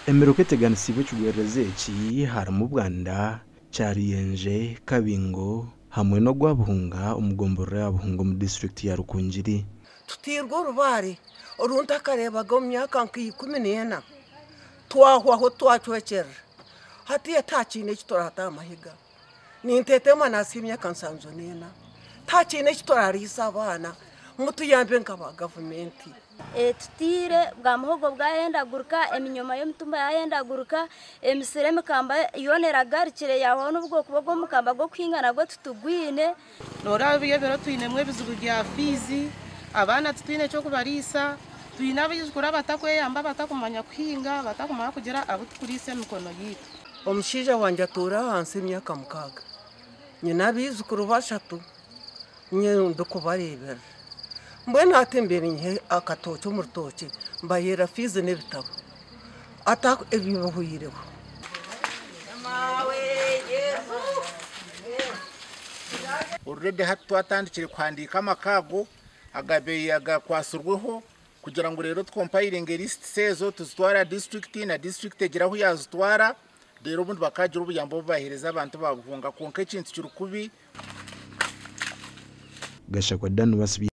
Emiruka eteganisiibwe ekigwererezi eki harimu Bwanda, Kyaruyenje, Kabingo hamwe n'ogwa Buhunga omu gomborora ya Buhunga omu disiturikiti ya Rukungiri. Tutiirwe orubaare oru ntakareebaga omu myaka nka 14. Twahwaho twacwekyerera. Hatiiya tihakiine eki turaata aha mahega. Nintetema naasi emyaka 74. Tihakiine eki turariisa abaana. Mutuyambe nk'aba gavumenti. Tutiire bwa muhogo bwayendaguruka, eminyoma y'omutumba yayendaguruka, emisiri emikamba yoona eragarukire yahwaho n'obwo kuba ogw'omukamba gw'okuhinga nagwo titugwine. Nooreba biri ebiro twinemu ebizibu bya fiizi, abaana titwine ky'okubariisa, twine abaijukuru abatakweyamba, abatakumanya kuhinga, abatakumanya kugira abu tukuriisa emikono yaitu. Omushaija wangye atuura ahansi emyaka 6. Nyine abaijukuru 3 nyowe ndikubareeberera. Mbwenu hati mbaire nyihe akatookye omu rutookye mbaheera fiizi n'ebitabo. Ata ebyo bihweireho. Already hati twatandikire kuhandiika amaka ago agakwatsirweho kugira ngu reero tukompilinge lists ezo tuzitware aha district na district egire ahu yazitwara reero obundi bakagira obuyambi obu baheereza abantu ba Buhunga kwonka ekintu kiri kubi. Gashakwa Dan Basibye.